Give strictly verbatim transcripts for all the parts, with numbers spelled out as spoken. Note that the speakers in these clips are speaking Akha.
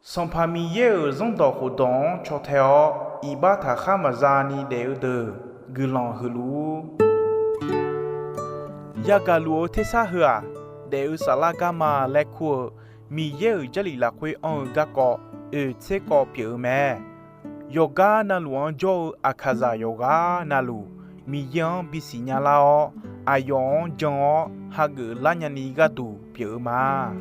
Sanqpaq Miqyaer-euq zanrdawq khofdawq-anr caw tae-awr, iqbax taqkhar maqza ni daef-eu deuq guiqlanq huiq luf-ur. Yagaq luf-eu tersar heu-aq, daef-eu saflar garma laer kur-eu Miqyaer-euq Jarlif lafkhoer anr-eu garkawv oeq tser kawv pyeuf-eu mae. Yawqgar navluf-anr jawr-eu aqkaqzaq yawqghaq navluf, Miqyaer-anr bisiq nya lar-awr, aqyawf-anr jan-awr hageuf lar nyani gharduq pyeuf-eu ma.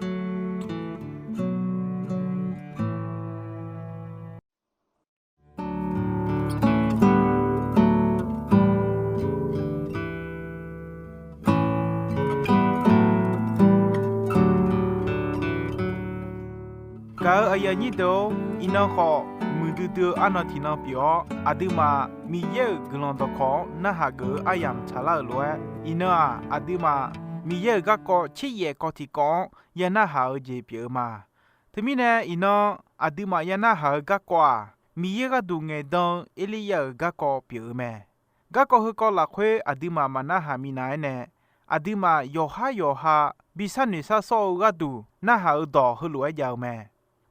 Gaq-eu aqyuif aqnyir deuq-or, iqnan khawf muiqdui dui-eu arnan tiqnan pyeuf-awr, aqduimaf Miqyaer-euq guiqlanq dawqkawq-anr narhaq geuf-eu aryamq tsaqlar-euq lof-aer, iqnan-aq, aqduimaf Miqyaer-euq garkawv tser yaef kawv tiqkawv-anr ya narhaq-eu jeq pyeuf-eu ma. Teumirnae, iqnan aqduimaf ya narhaq-eu garkawv-aq, Miqyaer gharduq ngaeqdan-eu Erliryav-euq garkawv pyeuf-eu mae. Garkawv heukawv lafkhoer aqduimaf maqnarhaq minav-aer nae, aqduimaf yawqhar yawqha bi sharnoeq shar sawr-eu gharduq narhaq-eu dawq heulof-aer jav-eu mae.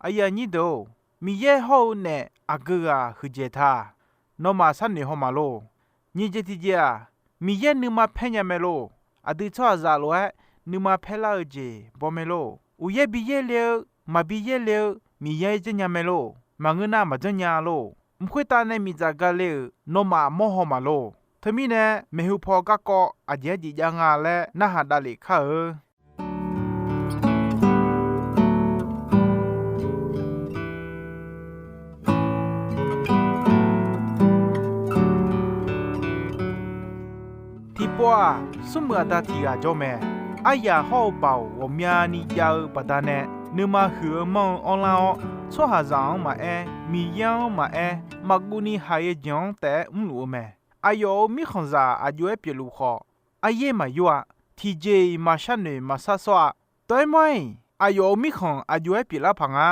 Aqyuif aqnyir deuq-or, Miqyaer hawr-eu naef aqgeu ghaq huiqdzaeq ta. Nawmaf sharnoeq haw maqlor. Nyiq jeq tiqjeq-aq, Miqyaer nuima paer nya mae lor. Aqdui tsawrhaqzaq lof-aer nuima paer lar-eu jeq baw mae lor. Uqyaer bi yaerle-eu, maqbi yaerle-eu Miqyaer janrnya mae lor. Maqngeur nar maqjanr nya lor. Mq khoertav nae miqdzaq gale-euq nawmaf mawr haw maqlor. Teumirnae, maeqhu paw garkawv aqjeq-aer jeq jav nga laer narhaq davlef kar-eu. Tiqpov-aq, smrmuiq aqda tiq ghaq jawr mae. Aryaq hawr-eu baoq ghawqmyani jav-eu baqdanae, nuima huiq-eu manr-eu anrlar-awr, tsawrhaqzaq-anr maqaer, Miqyaer-anr maqaer, maqguv ni haiq-eu jeq-anr taef-aer mrluf-eu mae. Aqyawf-euq mirkhanqzaq aq jov-aer pyeufluf khawf, aryaer maqyor-a. Tiqjeq-iq maqshar noeq maqshar sawr-a. Dawq-aer mawr-iq, aqyawf-euq mirkhanq aq jov-aer pyeuflar paq nga.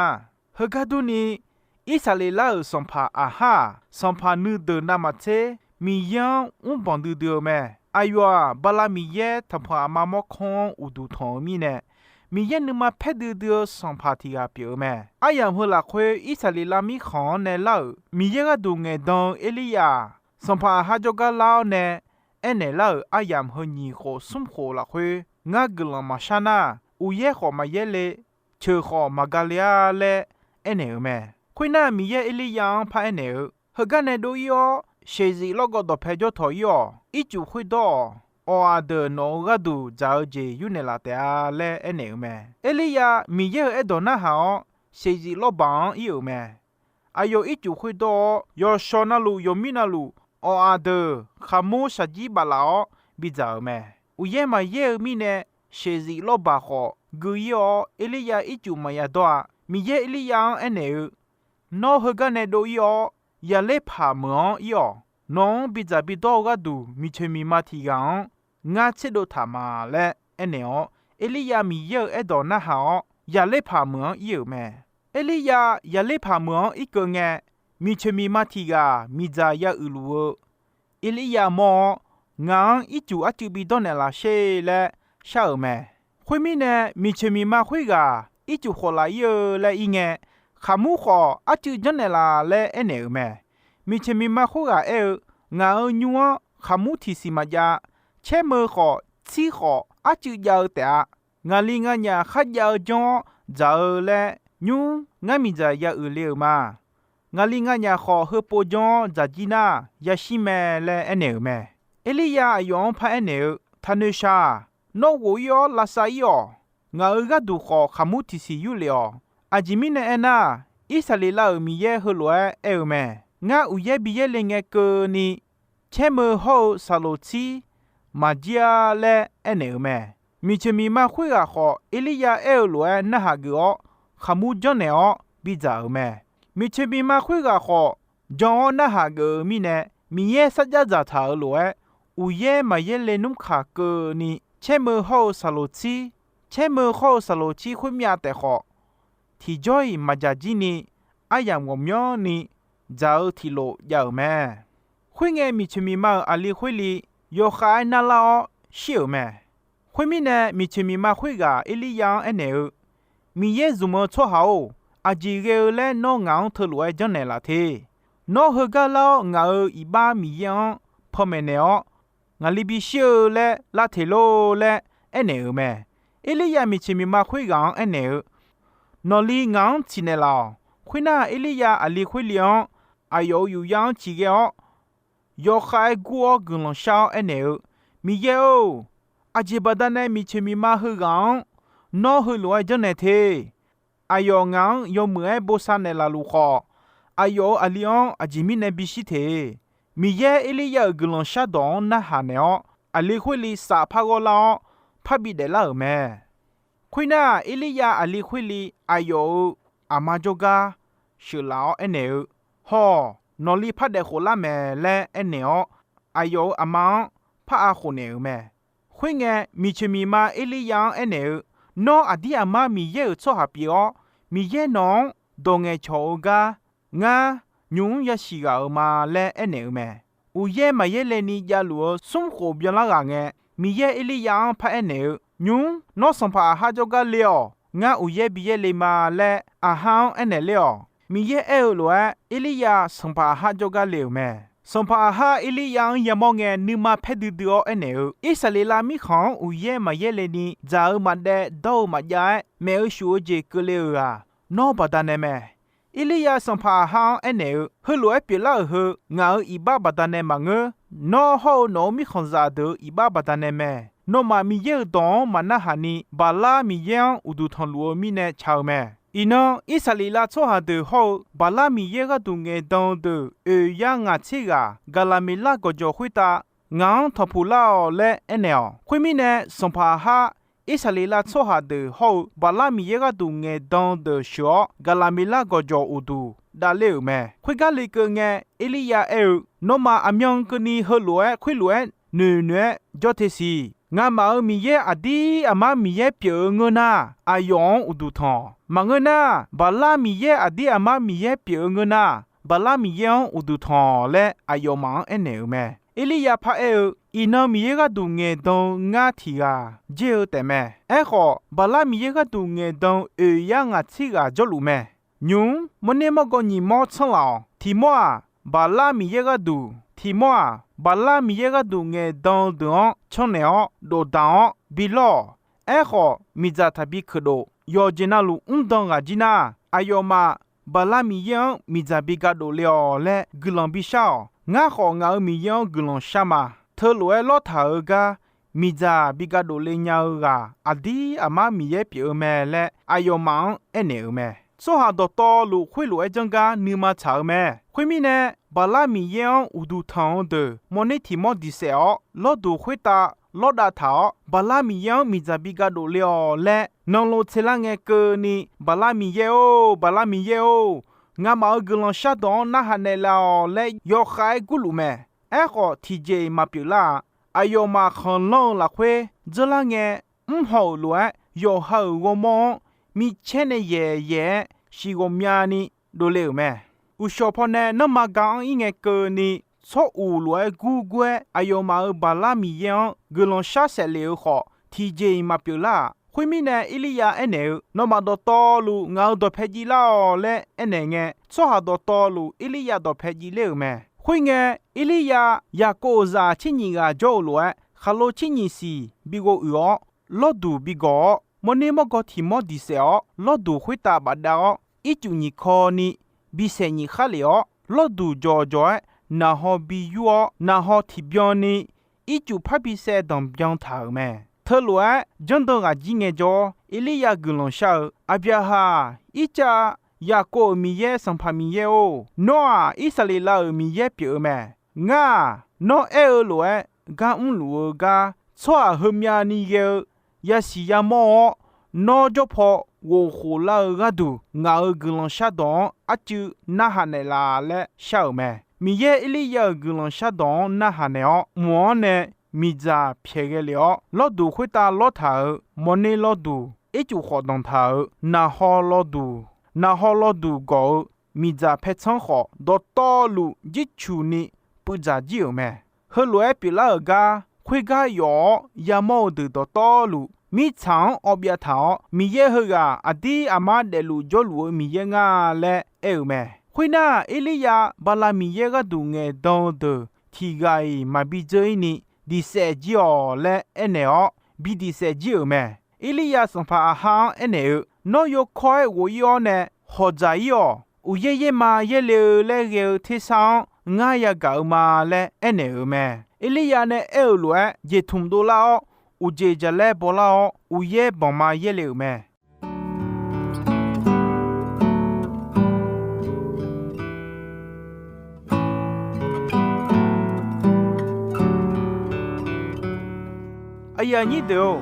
Heugar durni, Irsaqleqlav-euq sanqpaq Aqhar-aq, sanqpaq nuideuq navmaqtser Miqyaer-anr mrbanq duidui-eu mae. Aqyawf-aq, Bala miqyaer tanqpanq aqma mawrkawr-anr uqduq tanq-eu mirnae, Miqyaer nuima paer duidui-eu sanqpaq tiq ghaq pyeuf-eu mae. Aryamq heu lafkhoer Irsaqleqlav mirkhanq-anr nae lar-euq Miqyaer gharduq ngaeqdan-eu Erliryav-aq, sanqpaq Aqhar jawrgar lar-awr nae aernaeq lar-euq aryamq heu nyiq khof smr khof lafkhoer, ngar guiqlanq maqshar nar, uqyaer khawf maqyaer le, ceuq khawf maqgale-a laer aernaeq-euq mae. Khoernar, Miqyaer Erliryav-anr paraer naeq-eu, heugar nae dov-ir-awr, shaqzif lawrgawv dawqpae jawr tawq-ir-awq. Ircuf khoerdawr-awq. Awq-aq deuq nawq-euq gharduq dzaq-eu jeq yur naeqlaf taef-a laer aernaeq-euq mae. Erliryav Miqyaer-euq aerdawq narhaq-awr, shaqzif lawrbaq-anr ir-euq mae. Aqyawf ircuf khoerdawr-awr, yawqshawq navluf yawqmir navluf awq-aq deuq khaqmur shaqjir baflaf-awr bidzaq-euq mae. Uqyaer maqyaer-eu mirnae, shaqzif lawrbaq khawf gui-ir-awr, Erliryav ircuf maqya dawr-a. Miqyaer Erliryav-anr aernaeq-eu, Nawr heugar nae dov-ir-awr, Yaqlerpaq meuq-anr ir-awq. Nawq-anr bidzaq bidawr-eu gharduq miqcoeq miqma tiq ghaq-anr ngar tserdov taq ma laer aernaeq-awr, Erliryav Miqyaer-euq aerdawq narhaq-awr, Yaqlerpaq meuq-anr ir-euq mae. Erliryav Yaqlerpaq meuq-anr irkeuv ngae, miqcoeq miqma tiq ghaq miqdzaq ya uiqluf-eu Erliryav mawr-awr, Ngaq-anr ircuf arcuiv bidawr naeqlaf sher laer shar-euq mae. Khoermirnae, miqcoeq miqma khoerghaq ircuf khawf laf-ir-eu laer ir ngae, Khaqmur khawf arcuiv janrnaeq laf laer aernaeq-euq mae. Miqcoeq miqma khoerghaq aer-eu, Ngaq-euq nymr-anr khaqmur tiqsiq maqjav. Caermeu khawf, tsir khawf arcuiv jav-eu taef-a. Ngaqli nganyaf kharjav-eu janr-awr dzaq-eu laer, nymr ngar miqdzaq ya uiqle-euq ma. Ngaqli nganyaf khawf, heupov janr-awr dzaqjir nar, yashir mae laer aernaeq-euq mae. Erliryav aqyawf-anr paraer naeq-eu, Taqnoeq shaq. Nawr ghof-ir-awr lavsav-ir-awq. Ngaq-euq gharduq khawf khaqmur tiqsiq yurlef-awq. Aqjeq mirnae aernar, Irsaqleqlav-euq Miqyaer heulof-aer aer-eu mae. Ngar uqyaer bi yaerle ngae keuvni, caermeu hawr-eu saqloq tsir maqjir-a laer aernaeq-euq mae. Miqcoeq miqma khoerghaq khawf, Erliryav aer-eu lof-aer narhaq geuf-awr, khaqmur janrnaeq-awr bidzaq-euq mae. Miqcoeq miqma khoerghaq khawf, jan-awr narhaq geuf-eu mirnae, Miqyaer sarjax dzaqtaq-euq lof-aer, uqyaer maqyaer le nmr kaq keuvni, caermeu hawr-eu saqloq tsir, caermeu hawr-eu saqloq tsir khoermyav taef khawf, tiqjawr-iq maqdzaq jir ni, aryamq ghawqmyanrni dzaq-eu tiqlof jav-euq mae. Khoerngae, miqcoeq miqma-euq aqli khoerli yawkhav-aer narlar-awr shir-euq mae. Khoermirnae, miqcoeq miqma khoerghaq Erliryav-anr aernaeq-eu, Miqyaer zmq-eu tsawrhaq-or, Aqjeq ghae-eu laer nawr ngaq-anr teulof-aer janrnaeq laf te. Nawr heugar lar-awr ngaq-euq iqbax Miqyaer-anr panmaeq naeq-awr, ngaqli bishir-eu laer lar teq lor laer aernaeq-euq mae. Erliryav miqcoeq miqma khoerghaq-anr aernaeq-eu, Nawqli ngaq-anr ciqnaeq laf-awq. Khoernar, Erliryav aqli khoerli-anr aqyawf-euq yufyar-anr ciqghae-awr, yawkhav-aer gur-awr guiqlanq shar-awr aernaeq-eu, Miqyaer-or, aqjeq baqdanae miqcoeq miqma heughaq-anr nawr heulof-aer janrnaeq te. Aqyawf ngaq-anr yawmuiq-aer bosav naeqlaf luf khawf, aqyawf-euq aqli-anr aqjeq mirnae bishir te. Miqyaer Erliryav-euq guiqlanq shardawq-anr narhaq naeq-awr, aqli khoerli saf par ghawrlar-awr, parbi daeflar-euq mae. Khoernar, Erliryav aqli khoerli aqyawf-euq aqma jawrgar sheuqlaf-awr aernaeq-eu, Haw, nawqli par daef khoflar mae laer aernaeq-awr, aqyawf-euq aqma-anr par-a khofnaeq-euq mae. Khoerngae, miqcoeq miqma Erliryav-anr aernaeq-eu, Nawr aqdir aqmar Miqyaer-euq tsawrhaq pyeuf-awr, Miqyaer nawq-anr dawq ngaeqcawq-eu gar ngar nymq-mr yasiq ghaq-euq ma laer aernaeq-eu mae. Uqyaer maqyaer le ni javluf-eu smr khof byanlar ghaq ngae, Miqyaer Erliryav-anr par aernaeq-eu, Nymq-mr, nawr sanqpaq Aqhar jawrgar le-awq. Ngar uqyaer bi yaer le ma laer Aqhar-anr aernaeq ler-awq. Miqyaer aer-eu lof-aer, Erliryav sanqpaq Aqhar jawrgar le-euq mae. Sanqpaq Aqhar Erliryav-anr yamawr ngae, nuima paer duidui-awr aernaeq-eu, Irsaqleqlav mirkhanq-anr uqyaer maqyaer le ni dzaq-eu maqdaev dawr-eu maqjav-aer maef-eu shuf-eu jeq keuvle-euq-aq, nawr baqdanae mae. Erliryav sanqpaq Aqhar-anr aernaeq-eu, Heulof-aer pyeuflar-euq heu ngaq-euq iqbax baqdanae maqngeur. Nawr hawr-eu nawq-euq mirkhanqzaq deuq-euq iqbax baqdanae mae. Nawmaf Miqyaer-euq dawq-anr maqnarhaq ni, Baqlar miqyaer-anr uqduq tanqluf-eu mirnae ca-eu mae. Iqnan, Irsaqleqlav tsawrhaq deuq hawr-eu Baqlar miqyaer gharduq ngaeqdan-eu deuq oeq yar ngaq tser ghaq Gaqlaqmeqlar gawqjawq khoertav ngaq-anr tanqpuq lar-awq laer aernaeq-awq. Khoermirnae, sanqpaq Aqhar Irsaqleqlav tsawrhaq deuq hawr-eu Baqlar miqyaer gharduq ngaeqdan-eu deuq sheuq-awr, Gaqlaqmeqlar gawqjawq uqduq davler-euq mae. Khoergar lekeuv ngae, Erliryav aer-eu, Nawmaf aqmyan keuvni heulof-aer khoerlof-aer noeq noeq-aer jawr te siq. Ngamaf-euq Miqyaer aqdir aqmar Miqyaer pyeuf-eu ngeur nar, aqyawf-anr uqduq tanq-awq. Maqngeur nar, Baqlar miqyaer aqdir aqmar Miqyaer pyeuf-eu ngeur nar, Baqlar miqyaer-anr uqduq tanq-awq laer aqyawfmaf-anr aernaeq-euq mae. Erliryav paraer-eu, Iqnan miqyaer gharduq ngaeqdan-eu ngar tiq ghaq dzer-eu taefmae. Aerkhawf, Baqlar miqyaer gharduq ngaeqdan-eu oeq yar ngaq tser ghaq jawrluf mae. Nymq-mr, mawrner mawrgaw nyiq mawr tsanr laf-awq. Tiq mawr-aq, Baqlar miqyaer gharduq, tiq mawr-aq, Baqlar miqyaer gharduq ngaeqdan-eu deuq-anr cannaeq-awr dofdaq-awr bilawr-awq. Aerkhawf, miqdzaq taqbi keuqdof. Yawqjeq navluf mrdan ghaq jir nar, aqyawfmaf Baqlar miqyaer-anr miqdzaq bi ga dofle-awq laer guiqlanq bishar-awq. Ngar khawf, ngaq-euq Miqyaer-anr guiqlanq shar ma. Teulof-aer lawrtaq-euq gar miqdzaq bi ga dofle nya-eu ghaq aqdir aqmar Miqyaer pyeuf-eu mae laer aqyawfmaf-anr aernaeq-euq mae. Tsawrhaq dawqtawvluf khoerlof-aer janr gar nuima tsaq-eu mae. Khoermirnae, Baqlar miqyaer-anr uqduq tanq-eu deuq mawrner tiq mawr diq saef-awr, lawrduq khoertav lawrdav taq-awr, Baqlar miqyaer-anr miqdzaq bi ga dofle-awq laer nanlov tselar ngae keuvni, Baqlar miqyaer-or, Baqlar miqyaer-or, ngamaf-euq guiqlanq shardawq-anr narhaq naeqlaf-awq laer yawkhav-aer gurluf mae. Aerkhawf, tiqjeq-iq maqpyeuf lar-a. Aqyawfmaf khanqlanr-eu lafkhoer dzeurlar ngae, mrhaw-euq lof-aer yawqha-euq ghawrmawr-anr micaer nae yaeq yaeq-aer shiq ghawqmyani dovle-euq mae. Uqshawq pawnae nanrma ga anr-ir ngae keuvni, tsawr uq lof-aer gurgur-aer aqyawfmaf-euq Baqlar miqyaer-anr guiqlanq shar saef lef-eu khawf, tiqjeq-iq maqpyeuf lar-aq. Khoermirnae, Erliryav aernaeq-eu, Nawmaf dawqtawvluf ngaq-euq dawqpae jiv lar-awq laer aernaeq ngae, tsawrhaq dawqtawvluf Erliryav dawqpae jiv ler-euq mae. Khoerngae, Erliryav Yaqkov-euq zaq tser nyiq ghaq jawr-eu lof-aer, khaqlo tser nyiq siq bi ghov uiq-awr, lawrduq bi gawq-awr, mawrner mawrgaw tiq mawr diq saef-awr, lawrduq khoertav bafdav-awr, ircuf nyiq kawni bi saeq nyiq khar lef-awr, lawrduq jawqjawq-aer naqhaw bi yur-awr, naqhaw tiqbyan ni ircuf parbi saev danqbyan taq-euq mae. Teulof-aer janrdan ghaq jir ngaejawr, Erliryav guiqlanq shar-eu, Aqbyaqhaq, Irtsav, Yaqkov-euq Miqyaer, Sanqpaq Miqyaer-or, nawr-aq Irsaqleqlav-euq Miqyaer pyeuf-eu mae. Ngar-aq, nawr aer-eu lof-aer gar mrluf-eu gar, tsawrhaq heumyavni ghae-eu yasiq yamawr-awr, nawr jawr paw ghof khof lar-eu gharduq, ngaq-euq guiqlanq shardawq-anr arcuiv narhaq naeqlaf laer shar-euq mae. Miqyaer Erliryav-euq guiqlanq shardawq-anr narhaq naeq-awr, mq-anr nae miqdzaq pyaeq ghae lef-awr, lawrduq khoertav lawrtaq-euq mawrner lawrduq, ircuf khawf danqtaq-euq naqhaw lawrduq, naqhaw lawrduq gawq-eu miqdzaq paertsanr khawf, dawqtawvluf jircuq ni puivdzaq jir-euq mae. Heulof-aer pyeuflar-euq gar, khoergar yawf-awr yamawr-eu deuq dawqtawvluf mirtsaq-anr awv byav taq-awr, Miqyaer heughaq aqdir aqmar daefluf jawrluf-eu Miqyaer nga laer aer-euq mae. Khoernar, Erliryav Bala miqyaer gharduq ngaeqdan-eu deuq tiq ghaq-iq maqbi dzeur-ir ni, diqsaef jir-awq laer aernaeq-awr, bi diqsaef jir-euq mae. Erliryav sanqpaq Aqhar-anr aernaeq-eu, Nawr yawkawr-aer ghof-ir-awr nae hawq dzaq-ir-awq. Uqyaer yaer ma yaerle-eu laer ghae-eu tersar-anr ngar yagaq-eu ma laer aernaeq-euq mae. Erliryav nae aer-euq lof-aer jeqtmq dovlar-awr, uqjeq jaqlaer bawlar-awr, uqyaer banq ma yaerle-euq mae. Aqyuif aqnyir deuq-or,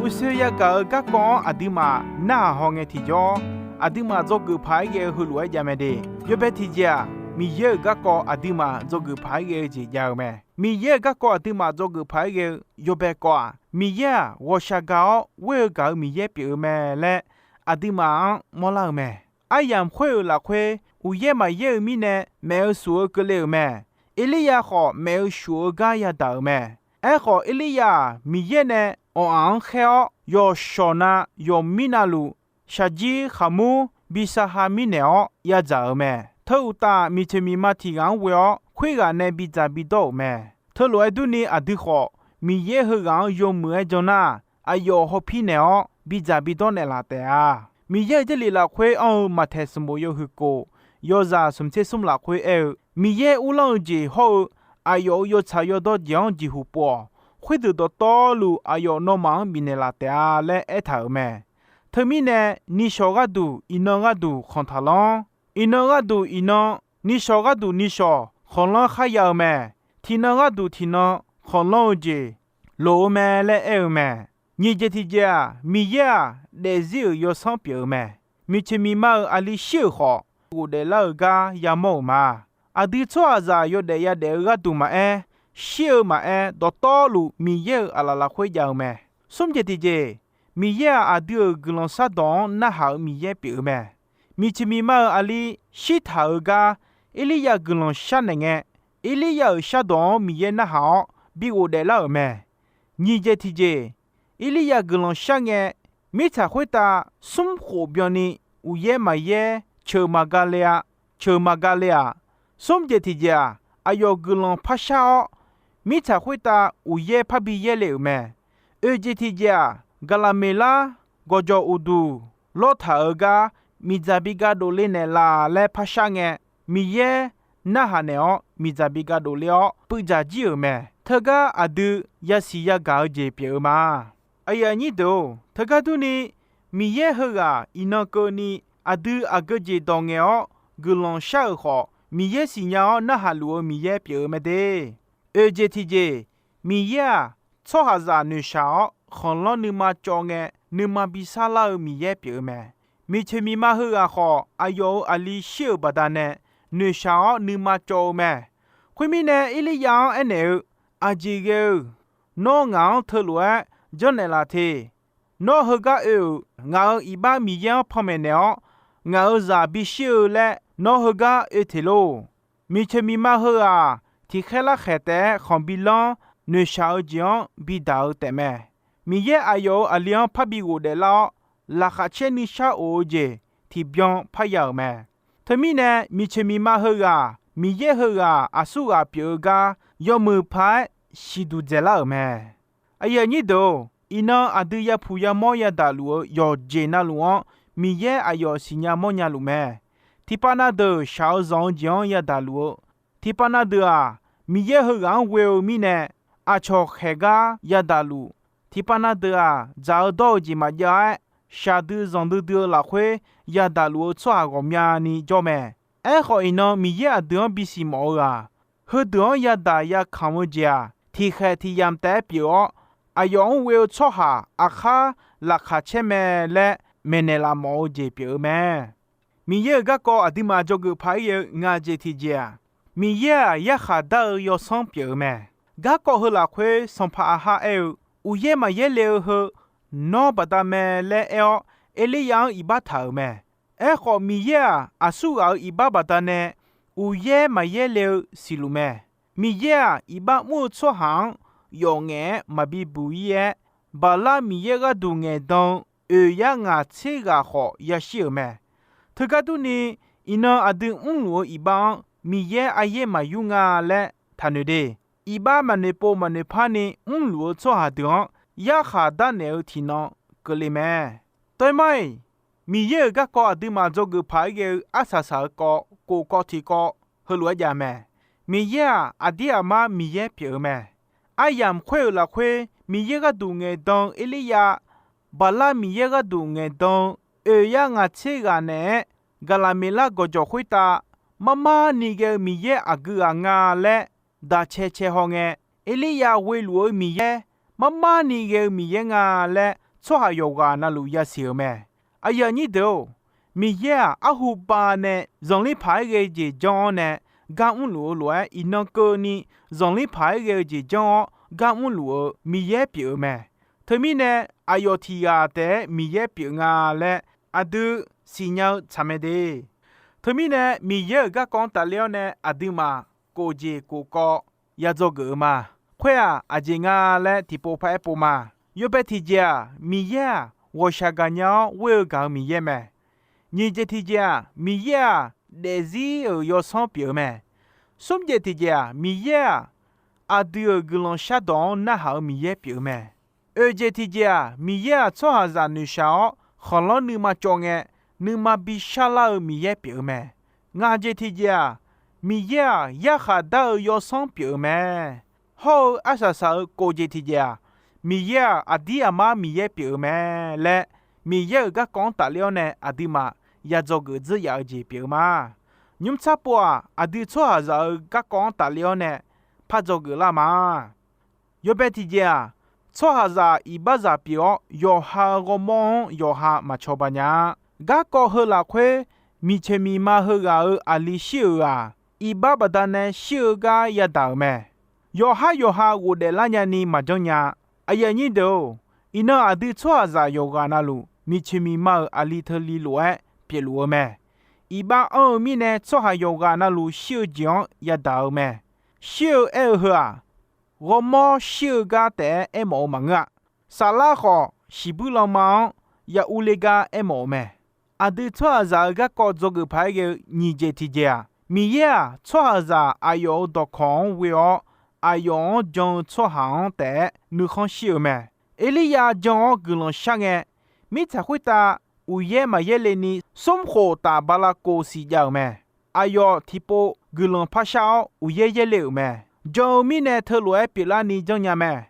uqshoe yagaq-eu garkawv-anr aqduimaf narhaq hawngae tiqjawr, aqduimaf dzawgeuf paq-aer ghae-eu heulof-aer jav mae de. Yawbae tiqjeq-aq, Miqyaer-euq garkawv aqduimaf dzawgeuf paq-aer ghae-eu jeq jav-eu mae. Miqyaer-euq garkawv aqduimaf dzawgeuf paq-aer ghae-eu yawbae kawv-aq, Miqyaer-aq ghawqshaq gaq-awr ghoer-eu gaq-eu Miqyaer pyeuf-eu mae laer aqduimaf-anr mawrlar-eu mae. Aryamq khoer-euq lafkhoer, uqyaer maqyaer-eu mirnae maef-eu shuf-eu keuvle-euq mae. Erliryav khawf, maef-eu shuf-eu gar yadaq-euq mae. Aerkhawf, Erliryav-aq, Miqyaer nae awq-aq-anr khaer-awr, yawqshawq na yawqmir navluf, shaqjir khaqmur bi saqha mirnaeq-awr yadzaq-euq mae. Teu uqtaf, miqcoeq miqma tiq ghaq-anr ghoe-awr, khoerghaq nae bidzaq bidawr-euq mae. Teulof-aer durni, aqdui khawf Miqyaer heughaq-anr yawmuiq-aer jan nar, aqyawf hawpir naeq-awr bidzaq bidawr naeqlaf taef-a. Miqyaer-euq Jarlif lafkhoer anr-eu Maqtaeq sanqbof yawhuiq kof, yawzaq smq tser smr lafkhoer aer-eu, Miqyaer uvlanr-eu jeq hawr-eu aqyawf-euq yawtsaq yawdawr jeq-anr jeqhuq pov-awq. Khoerdeuq dawqtawvluf aqyawf nawmaf-anr bifnaeq laf taef-a laer aertaq-euq mae. Teumirnae, nishawq gharduq iqnan gharduq khanq taqlanr. Iqnan gharduq iqnan, nishawq gharduq nishawq khanqlanr kharya-eu mae. Tiqnan gharduq tiqnan khanqlanr-eu jeq loq-eu mae laer aer-eu mae. Nyiq jeq tiqjeq-aq, Miqyaer-aq, daefzir-euq yawsanr pyeuf-eu mae. Miqcoeq miqma-euq aqli shir-euq khawf, ghofdaef lar-eu gar yamawr-euq ma. Aqdui tsawrhaqzaq yawdaef yadaef-eu gharduq maqaer, shir-eu maqaer, dawqtawvluf Miqyaer-euq aqlaf lafkhoer jav-eu mae. Smr jeq tiqjeq, Miqyaer-aq, aqdui-euq guiqlanq shardawq-anr narhaq-euq Miqyaer pyeuf-eu mae. Miqcoeq miqma-euq aqli shirtaq-euq gar Erliryav guiqlanq sharnaeq ngae, Erliryav-euq shardawq-anr Miqyaer narhaq-awr bi ghofdaef lar-euq mae. Nyiq jeq tiqjeq, Erliryav guiqlanq shar ngae, mirtsaq khoertav smr khof byanni uqyaer maqyaer, ceuq maqgale-a, ceuq maqgale-aq, smr jeq tiqjeq-aq, aqyawf guiqlanq par shar-awr, mirtsaq khoertav uqyaer parbi yaerle-euq mae. Oeq jeq tiqjeq-aq, Gaqlaqmeqlar gawqjawq uqduq lawrtaq-euq gar miqdzaq bi ga dovle naeqlaf laer par shar ngae, Miqyaer narhaq naeq-awr miqdzaq bi ga dovle-awr puivdzaq jir-euq mae. Teugar aqdui yasiq yagaq-eu jeq pyeuf-eu ma. Aqyuif aqnyir deuq-or, teugar durni, Miqyaer heughaq iqnan keuvni aqdui aqgeu jeq dawq ngaeq-awr guiqlanq shar-euq khawf, Miqyaer siqnya-awr narhaq luf-eu Miqyaer pyeuf-eu mae de. Oeq jeq tiqjeq, Miqyaer-aq, tsawrhaqzaq noeqshaq-awr khanqlanr nuima cawv ngae, nuima bi sarlar-eu Miqyaer pyeuf-eu mae. Miqcoeq miqma heughaq khawf, aqyawf-euq aqli shir-euq baqdanae noeqshaq-awr nuima cawv-eu mae. Khoermirnae, Erliryav-anr aernaeq-eu, Aqjeq ghae-eu, nawr ngaq-anr teulof-aer janrnaeq laf te. Nawr heugar oe-euq, ngaq-euq iqbax Miqyaer-anr panmaeq naeq-awr, ngaq-euq zaq bishir-eu laer nawr heugar oe teq lor. Miqcoeq miqma heughaq-aq, tiqkhaer larkhaeq taef-aer khanq bi lanr, noeqshaq-eu jeq-anr bidaq-eu taefmae. Miqyaer aqyawf-euq aqli-anr parbi ghofdaef lar-awr, laqkhaq caer nuishar of-eu jeq tiqbyan parya-euq mae. Teumirnae, miqcoeq miqma heughaq Miqyaer heughaq aqsurghaq pyeuf-eu gar yawmuiq paq-aer siqduq dzaeqlar-euq mae. Aqyuif aqnyir deuq-or, iqnan aqdui yapuq yamawr yadaq luf-eu yawqjeq navluf-anr, Miqyaer aqyawf siqnya mawrnya luf mae. Tiqpav na deuq shaq-eu zanq-eu jeq-anr yadaq luf-eu, tiqpav na deuq-aq, Miqyaer heughaq-anr ghoe-eu mirnae, aqcawq khaeq gar yadaq luf. Tiqpav na deuq-aq, dzaq-eu dawr-eu jeq maqjav-aer, shaqdui zanqdui dui-eu lafkhoer yadaq luf-eu tsawrhaq ghawqmyani jawr mae. Aerkhawf, iqnan Miqyaer aqdui-anr bisiq mawf-eu-aq, heudeuq-anr yadaq yakamq-eu jeq-aq, tiqkhaeq tiqyamq taef-aer pyeuf-awr, aqyawf-anr ghoe-eu tsawrhaq aqkar laqkhaq caer mae laer maeqnaeq laf mawf-eu jeq pyeuf-eu mae. Miqyaer-euq garkawv aqduimaf dzawgeuf paq-aer ghae-eu ngaq jeq tiqjeq-aq, Miqyaer-aq, yarkhaq dar-eu yawsanr pyeuf-eu mae. Garkawv heu lafkhoer sanqpaq Aqhar aer-eu, Uqyaer maqyaer le-eu heu nawr baqdanae mae laer aer-awr, Erliryav-anr iqbax taq-euq mae. Aerkhawf, Miqyaer-aq, aqsurghaq-euq iqbax baqdanae uqyaer maqyaer le-eu siqluf mae. Miqyaer-aq, iqbax mr-eu tsawrhaq-anr yawf ngaef-aer maqbi buq-ir-aer, Baqlar miqyaer gharduq ngaeqdan-eu oeq yar ngaq tser ghaq khawf yashir-euq mae. Teugar durni, iqnan aqdui mrluf-eu iqbax-anr Miqyaer aryaer maqyur nga laer taqnoeq de. Iqbax maqnoeq pov maqnoeq par ni mrluf-eu tsawrhaq deuq-anr yarkhaq darnaeq-eu tiqnan keuvle mae. Doermar-iq, Miqyaer-euq garkawv aqduimaf dzawgeuf paq-aer ghae-eu arsaq saq-eu kawv, kof kawv tiq kawv heulof-aer jav mae. Miqyaer-aq, aqdir aqmar Miqyaer pyeuf-eu mae. Aryamq khoer-euq lafkhoer Miqyaer gharduq ngaeqdan-eu Erliryav, Baqlar miqyaer gharduq ngaeqdan-eu oeq yar ngaq tser ghaq naeq-aer Gaqlaqmeqlar gawqjawq khoertav mar mar ni ghae-eu Miqyaer aqgeu ghaq nga laer daq cae cae haw ngae, Erliryav ghoe luf-eu Miqyaer mar mar ni ghae-eu Miqyaer nga laer tsawrhaq yawqghaq navluf yasiq-euq mae. Aqyuif aqnyir deuq-or, Miqyaer-aq, arhu ba nae zanqler paq-aer ghae-eu jeq janr-awr nae gar mrluf-eu lof-aer, iqnan keuvni zanqler paq-aer ghae-eu jeq janr-awr gar mrluf-eu Miqyaer pyeuf-eu mae. Teumirnae, aqyawf tiq ghaq taef-aer Miqyaer pyeuf nga laer aqdui siqnya-eu tsaq mae de. Teumirnae, Miqyaer-euq garkawv-anr tafler-awr nae aqduimaf kof jeq kof kawv ya dzawgeuf-eu ma. Khoer-aq, aqjeq nga laer tiqpov paraer pov ma. Yawbae tiqjeq-aq, Miqyaer-aq, ghawqshaq gaqnya-awr ghoer-eu gaq-eu Miqyaer mae. Nyiq jeq tiqjeq-aq, Miqyaer-aq, daefzir-euq yawsanr pyeuf-eu mae. Smr jeq tiqjeq-aq, Miqyaer-aq, aqdui-euq guiqlanq shardawq-anr narhaq-eu Miqyaer pyeuf-eu mae. Oeq jeq tiqjeq-aq, Miqyaer-aq, tsawrhaqzaq noeqshaq-awr khanqlanr nuima cawv ngae, nuima bi sharlar-eu Miqyaer pyeuf-eu mae. Ngaq jeq tiqjeq-aq, Miqyaer-aq, yarkhaq dar-eu yawsanr pyeuf-eu mae. Hawr-eu arsaq saq-eu kof jeq tiqjeq-aq, Miqyaer-aq, aqdir aqmar Miqyaer pyeuf-eu mae laer, Miqyaer-euq garkawv-anr tafler-awr nae aqduimaf ya dzawgeuf dzeur yaf-eu jeq pyeuf-eu ma. Nymr tsar pov-aq, aqdui tsawrhaqzaq-euq garkawv-anr tafler-awr nae par dzawgeuf lar ma. Yawbae tiqjeq-aq, tsawrhaqzaq iqbaxzaq pyeuf-awr, yawqha-euq ghawrmawr-anr yawqha maqcawba nya-a. Garkawv heu lafkhoer, miqcoeq miqma heughaq-euq aqli shir-euq-aq, iqbax baqdanae shir-eu gar yadaq-euq mae. Yawqhar yawqha ghofdaef lar nyani maqjanr nya. Aqyuif aqnyir deuq-or, iqnan aqdui tsawrhaqzaq yawqghaq navluf miqcoeq miqma-euq aqli teu li lof-aer pyeufluf-eu mae. Iqbax anr-eu mirnae tsawrhaq yawqghaq navluf shir-eu jeq-anr yadaq-eu mae. Shir-eu aer-eu heu-aq, ghawrmawr shir-eu gar taef-aer aermawf-eu maqngeur-a. Saflar khawf, shiqbuir lanma-anr ya urler gar aermawf-eu mae. Aqdui tsawrhaqzaq-euq garkawv dzawgeuf paq-aer ghae-eu nyiq jeq tiqjeq-aq, Miqyaer-aq, tsawrhaqzaq aqyawf-euq dawqkawq-anr ghoe-awr, aqyawf-anr jan-eu tsawrhaq-anr taef-aer nuikhanr shir-euq mae. Erliryav jan-awr guiqlanq shar ngae, mirtsaq khoertav uqyaer maqyaer le ni smr khof taf bala kof siq jav-euq mae. Aqyawf tiqpov guiqlanq par shar-awr uqyaer yaer le-euq mae. Jan-eu mirnae teulof-aer pyeuflarni janrnya mae.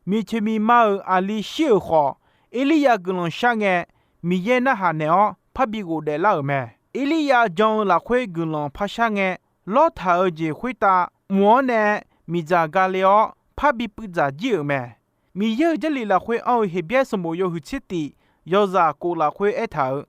Miqcoeq miqma-euq aqli shir-euq khawf, Erliryav guiqlanq shar ngae, Miqyaer narhaq naeq-awr parbi ghofdaef lar-euq mae. Erliryav jan-eu lafkhoer guiqlanq par shar ngae, lawrtaq-eu jeq khoertav mq-anr nae miqdzaq gale-awr parbi puivdzaq jir-euq mae. Miqyaer-euq Jarlif lafkhoer anr-eu Heqbyaer sanqbof yawhuiq tser tif yawzaq kof lafkhoer aertaq-euq,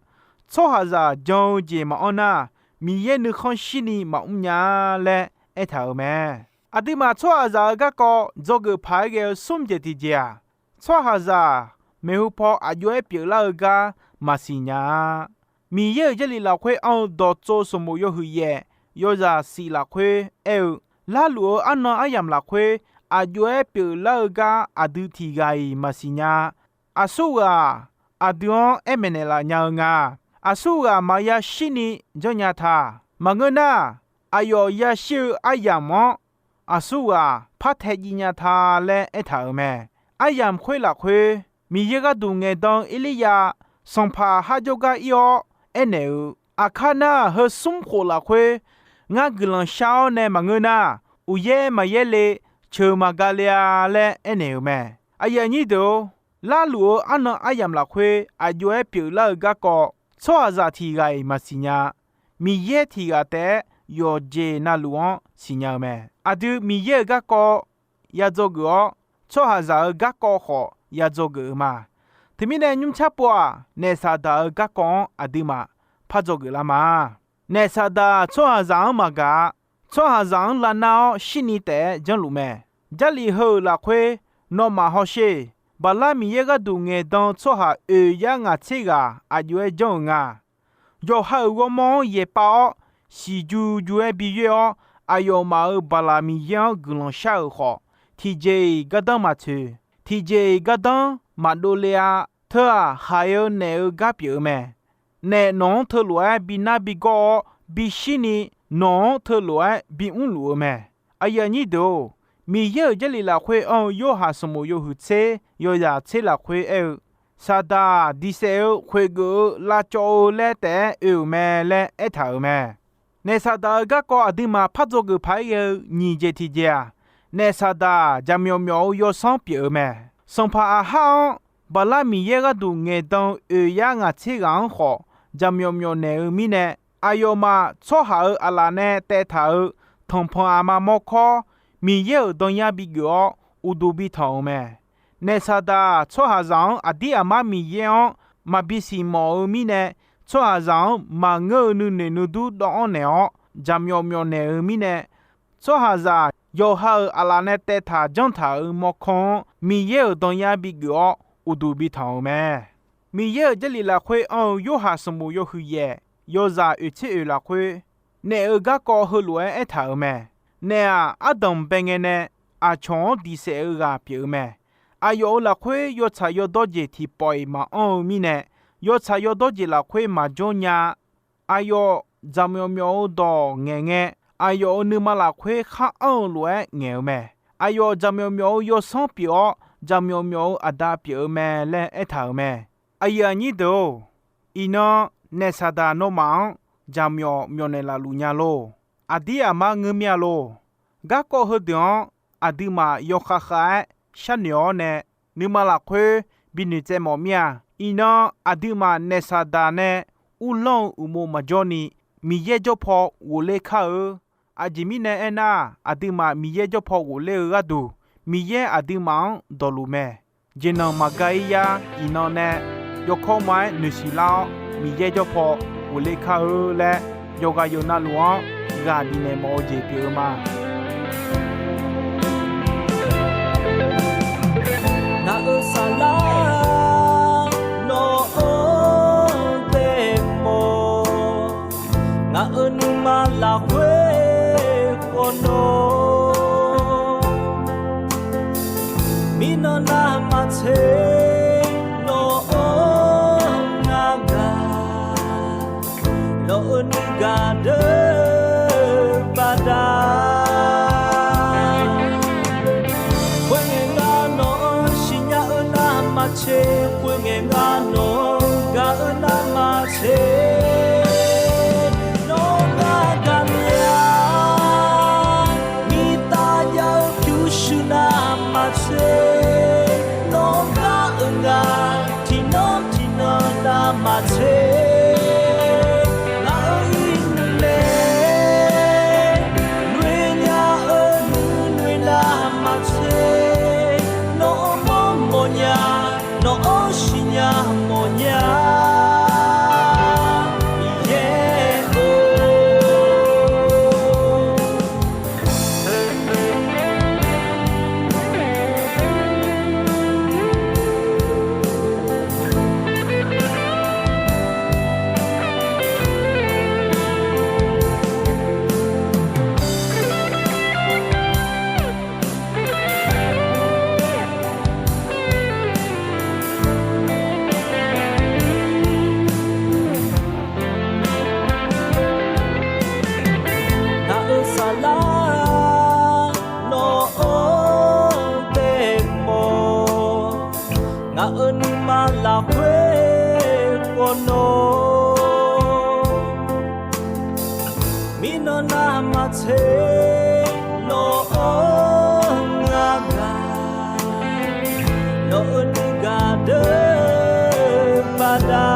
tsawrhaqzaq jan-eu jeq maqanr nar, Miqyaer nuikhanr shirni maqmr nya-a laer aertaq-euq mae. Aqduimaf tsawrhaqzaq-euq garkawv dzawgeuf paq-aer ghae-eu smr jeq tiqjeq-aq, tsawrhaqzaq maeqhu paw aqjox-aer pyeuflar-eu gar maqsiq nya-a. Miqyaer-euq Jarlif lafkhoer anr-eu dawqtsov sanqbof yawhuiq yaef yawzaq shif lafkhoer aer-eu, larluf-eu arnan aryamq lafkhoer aqjox-aer pyeuflar-eu gar aqdui tiq ghaq-iq maqsiq nya-a. Aqsur ghaq-aq, aqdui-anr aer maeqnaeq laf nya-eu nga. Aqsur ghaq maqya shirni janrnya ta. Maqngeur nar, aqyawf yashir-eu aryamq-anr aqsur ghaq partae jiv nya ta laer aertaq-euq mae. Aryamq khoer lafkhoer, Miqyaer gharduq ngaeqdan-eu Erliryav sanqpaq har jawrgar ir-awr aernaeq-euq, Aqkar nar, heu smr khof lafkhoer ngar guiqlanq shar-awr nae maqngeur nar, uqyaer maqyaer le, ceuq maqgale-a laer aernaeq-euq mae. Aqyuif aqnyir deuq-or, larluf-eu arnan aryamq lafkhoer aqjox-aer pyeuflar-eu garkawv tsawrhaqzaq tiq ghaq-iq maqsiq nya-a. Miqyaer tiq ghaq taef-aer yawqjeq navluf-anr siqnya-eu mae. Aqdui Miqyaer-euq garkawv ya dzawgeuf-awr, tsawrhaqzaq-euq garkawv khawf ya dzawgeuf-eu ma. Teumirnae nymrcar pov-aq, naef Saqdaq-euq garkawv-anr aqduimaf par dzawgeuf lar ma. Naef Saqdaq tsawrhaqzaq-anr maqgaq-a. Tsawrhaqzaq-anr lavnar-awr shirni taef-aer janrluf mae. Jarlif heu-euq lafkhoer nawmaf hawsher. Baqlar miqyaer gharduq ngaeqdan-eu tsawrhaq oeq yar ngaq tser ghaq aqjox-aer janr-euq nga. Yawqha-euq ghawrmawr-anr yaeqpav-awr, siqju ju-aer bi yoer-awr, aqyawfmaf-euq Baqlaq miqyaer-anr guiqlanq shar-euq khawf, tiqjeq-iq gardanr maqtsoeq. Tiqjeq-iq gardanr maqdov le-a. Teu-aq, haiq-eu naef-eu gar pyeuf-eu mae. Naef nawq-anr teulof-aer bi nar bi gawr-awr, bishir ni nawq-anr teulof-aer bimr luf-eu mae. Aqyuif aqnyir deuq-or, Miqyaer-euq Jarlif lafkhoer anr-eu Yorhaq sanqbof yawhuiq tser yawzaq tser lafkhoer aer-eu, Saqdaq-aq, diqsaef-eu, khoeqgeuf-eu, lavcawv-eu laer taef-aer oe-euq mae laer aertaq-euq mae. Naef Saqdaq-euq garkawv aqduimaf par dzawgeuf paq-aer ghae-eu nyiq jeq tiqjeq-aq, naef Saqdaq-aq, jaqmyawf myawf-eu yawsanr pyeuf-eu mae. Sanqpaq Aqhar-anr Baqlar miqyaer gharduq ngaeqdan-eu oeq yar ngaq tser ghaq-anr khawf, jaqmyawf myawf naeq-eu mirnae, aqyawfmaf tsawrhaq-euq aqlaf nae taev taq-euq tanqpanq aqma mawrkawr, Miqyaer-euq danyar bigeuf-awr, uqduq bi tanq-euq mae. Naef Saqdaq-aq, tsawrhaqzaq-anr aqdir aqmar Miqyaer-anr maqbi siq mawf-eu mirnae, tsawrhaqzaq-anr maqngeur-eu nuinoeq nuidur dawv-anr naeq-awr, jaqmyawf myawf naeq-eu mirnae, tsawrhaqzaq yawqha-euq aqlaf nae taev taq janr taq-euq mawrkawr-anr, Miqyaer-euq danyar bigeuf-awr, uqduq bi tanq-euq mae. Miqyaer-euq Jarlif lafkhoer anr-eu Yorhaq sanqbof yawhuiq yaef, yawzaq oeq tser oeq lafkhoer, naef-euq garkawv heulof-aer aertaq-euq mae. Naef-aq, ardanq bae ngae nae aqcawq-anr diqsaef-eu ghaq pyeuf-eu mae. Aqyawf-euq lafkhoer yawtsaq yawdawr jeq tiqpawf-iq maqanr-eu mirnae, yawtsaq yawdawr jeq lafkhoer maqjawr nya-a. Aqyawf jaqmyawf myawf-eu dawq ngaeq ngae, aqyawf-euq nuima lafkhoer khar anr-eu lof-aer ngaeq-eu mae. Aqyawf jaqmyawf myawf-eu yawsanr pyeuf-awr, jaqmyawf myawf-eu aqda pyeuf-eu mae laer aertaq-euq mae. Aqyuif aqnyir deuq-or, iqnan naef Saqdaq nawmaf-anr jaqmyawf myawf naeqlaf luf nya lor. Aqdir aqmar ngeur mir-a lor. Garkawv heudeuq-anr aqduimaf yawkhav khav-aer sharnoeq-awr nae, nuima lafkhoer binoeq tsaev mawf mir-a. Iqnan aqduimaf naef Saqdaq nae uvlanr-eu uqmov maqjawr ni, Miqyaer jawr paw ghofler kar-eu. Aqjeq mirnae aernar, aqduimaf Miqyaer jawr paw ghofler-eu gharduq, Miqyaer aqduimaf-anr dawqluf mae. Jeqnanq maqga-ir yar iqnan nae, yawkawr ma-aer noeqsiq lar-awr, Miqyaer jawr paw ghofler kar-eu laer, yawqghaq yawqnavluf-anr ghaq bifnaeq mawf-eu jeq pyeuf-eu ma. Ngaq-euq saflar nawq-anr taefmawf, ngaq-euq nuima lafkhoer khawf nawr mirnan navmaqtser nawq-anr ngar gaq, nawq-euq nuigaq deuq baqda. Khoerngae ngar nawq-anr siqnya-eu navmaqtser, khoerngae ngar nawq-anr gaq-eu navmaqtser, nawq-anr ngar gaq mya. Miqtav jav-eu pyurshuir navmaqtser, nawq-anr gaq-eu nga. Tiqnan tiqnan navmaqtser, ngaq-euq iqnan nae noeqnya-eu nuinoeq navmaqtser, nawq-anr mawrmawf nya, nawq-anr siqnya mawfnya. Miqyaer-or, ngaq-euq saflar nawq-anr taefmawf, ngaq-euq nuima lafkhoer khawf nawr mirnan navmaqtser nawq-anr ngar gaq, nawq-euq nuigaq deuq baqda.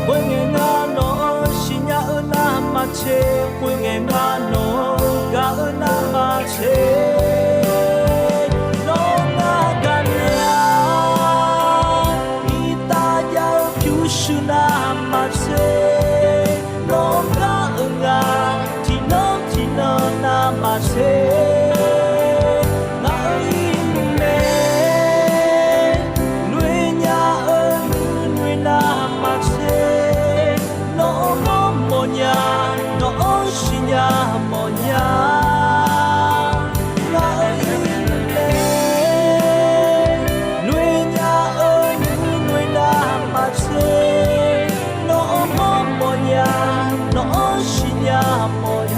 Khoerngae ngar nawq-anr siqnya-eu navmaqtser, khoerngae ngar nawq-anr gaq-eu navmaqtser, nawq-anr ngar gaq mya. Miqtav jav-eu pyurshuir navmaqtser, nawq-anr gaq-eu nga. Tiqnan tiqnan navmaqtser, ngaq-euq iqnan nae noeqnya-eu nuinoeq navmaqtser, nawq-anr mawrmawf nya, nawq-anr siqnya mawfnya. Ngaq-euq iqnan nae armawf